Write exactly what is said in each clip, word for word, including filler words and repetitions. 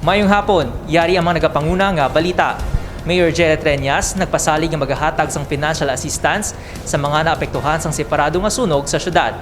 Mayong hapon, yari ang mga nagapanguna nga balita. Mayor Jerry Treñas nagpasalig nga magahatag sang financial assistance sa mga naapektuhan sang separado nga sunog sa syudad.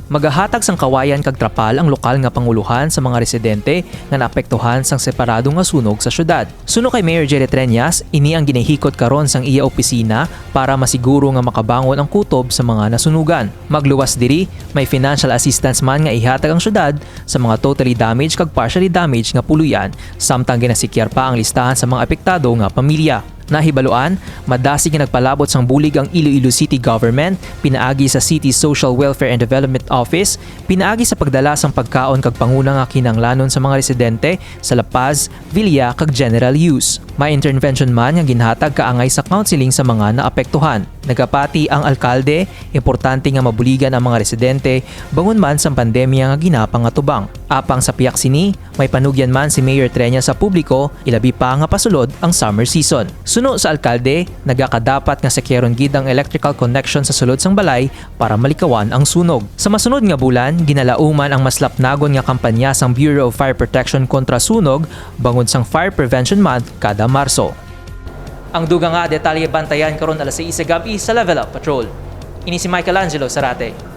Magahatag sang kawayan kag trapal ang lokal nga pangulohan sa mga residente nga naapektuhan sang separado nga sunog sa syudad. Suno kay Mayor Jerry Treñas, ini ang ginahikot karon sang iya opisina para masiguro nga makabangon ang kutob sa mga nasunugan. Magluwas diri, may financial assistance man nga ihatag ang syudad sa mga totally damaged kag partially damaged nga puloy-an, samtang ginasikyar pa ang listahan sa mga apektado nga pamilya. Nahibaluan, madasig nga nagpalabot sang bulig ang Iloilo City Government pinaagi sa City Social Welfare and Development Office pinaagi sa pagdala sang pagkaon kag panguna nga kinahanglanon sa mga residente sa La Paz, Villa, kag General Hughes. May intervention man nga ginhatag kaangay sa counseling sa mga naapektuhan. Nagapati ang alkalde, importante nga mabuligan ang mga residente bangon man sang pandemya nga ginapangatubang. Apang sa pihak sini, may panugyan man si Mayor Treñas sa publiko, ilabi pa nga pasulod ang summer season. Suno sa alkalde, nagakadapat nga sakyaron gid ang electrical connection sa sulod sang balay para malikawan ang sunog. Sa masunod nga bulan, ginalauman ang mas lapnagon nga kampanya sang Bureau of Fire Protection kontra sunog bangod sang Fire Prevention Month kada Marso. Ang dugang nga detalye bantayan karon alas sais sa gab-i sa Level Up Patrol. Ini si Michael Angelo Sarate.